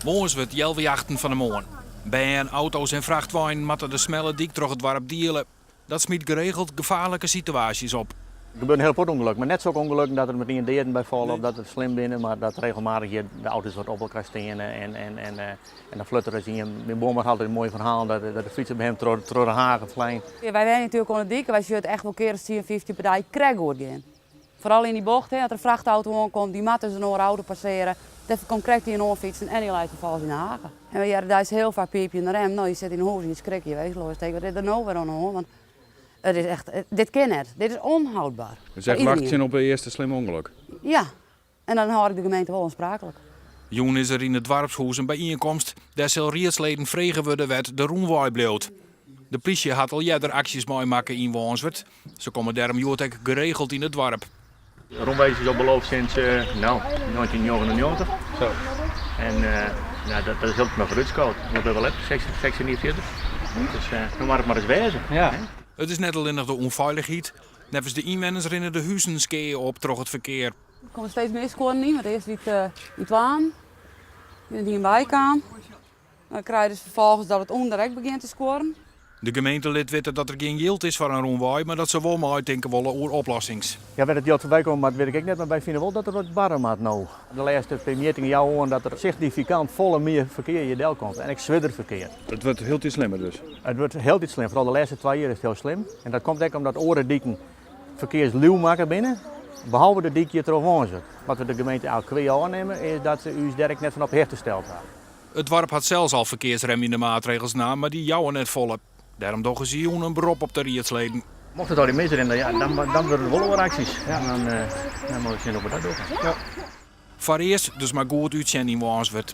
Wânswert healwei achten fan 'e moarn. Bern, auto's en frachtweinen moatte de smelle dyk troch it doarp diele. Dat smyt geregeld gefaarlike situaasjes op. Der gebeure in hiel protte ûngelokken, mar net sokke ûngelokken dat der metien deaden by falle of dat it slim binne, mar dat regelmatich hjir de auto's wat op elkoar steane en en dan fljocht der ris ien. Myn buorman hat altyd moaie ferhalen dat de fytser by him troch de hage flein. Wy wenje natuerlik oan de dyk en wy sjogge it echt wol kear as tsien, 15 per dei krekt goed gean. Foaral yn dy bocht, as der in frachtauto oankomt, dy moat dus in oare auto passeare. Dêr komt krekt ien oanfytsen en dy leit ferfolgens yn de hage. En we hearre deis hiel faak piipjende rem. No, je sitte yn 'e hûs en je skrikke je wezenloos. Tink, wat is der no wer oan de hân? Want it is echt, dit kin net. Dit is ûnhoudber. Dus echt wachtsjen op it earste slim ûngelok? Ja, en dan hâld ik de gemeente wol oanspraaklik. Jûn is der yn it doarpshûs in byienkomst. Dêr sil riedsleden frege wurde wêr't de rûnwei bliuwt. De plysje hat al earder aksjes meimakke yn Wânswert. Se komme dêrom hjoed ek geregeld yn it doarp. De rûnwei is al beloofd sinds no, 1999. Zo. En nou, dat is hieltyd mar foarútskood. We binne wol 16 jier fierder. Dus no moat it mar ris wêze. Ja. It is net allinnich de ûnfeilichheid. Neffens de ynwenners rinne de huzen skea op troch it ferkear. Der komme steeds mear skuorren yn, want earst wie it yn twaen, dy't ien bykaam. Dan krije je dus ferfolgens dat it ûnder ek begjint te skuorren. De gemeente lit witte dat der gjin jild is foar in rûnwei, mar dat se wol meitinke wolle oer oplossings. Ja, wêr't it jild foarby komme moat, wit ik ek net, mar wy fine wol dat der wat barre moat no. De lêste pear mjittingen jouwe oan dat der signifikant folle mear ferkear hjir del komt en ek swierder ferkear. It wurdt hieltyd slimmer dus? It wurdt hieltyd slim, foaral de lêste twa jier is it hiel slim. En dat komt ek omdat oare diken ferkearsliuw makke binne, behalve de dyk hjir troch Wânswert. Wat we de gemeente eigentlik kwea ôfnimme is dat se ús dêr ek net fan op 'e hichte steld ha. It doarp hat sels al ferkearsremjende maatregels naam, mar dy jouwe net folle. Dêrom dogge se jûn in berop op de riedsleden. Mocht it allegear misrinne, ja, dan wurde der wol oare aksjes. En dan moatte we sjen hoe't we dat dogge. Foarearst dus mar goed útsjen yn Wânswert.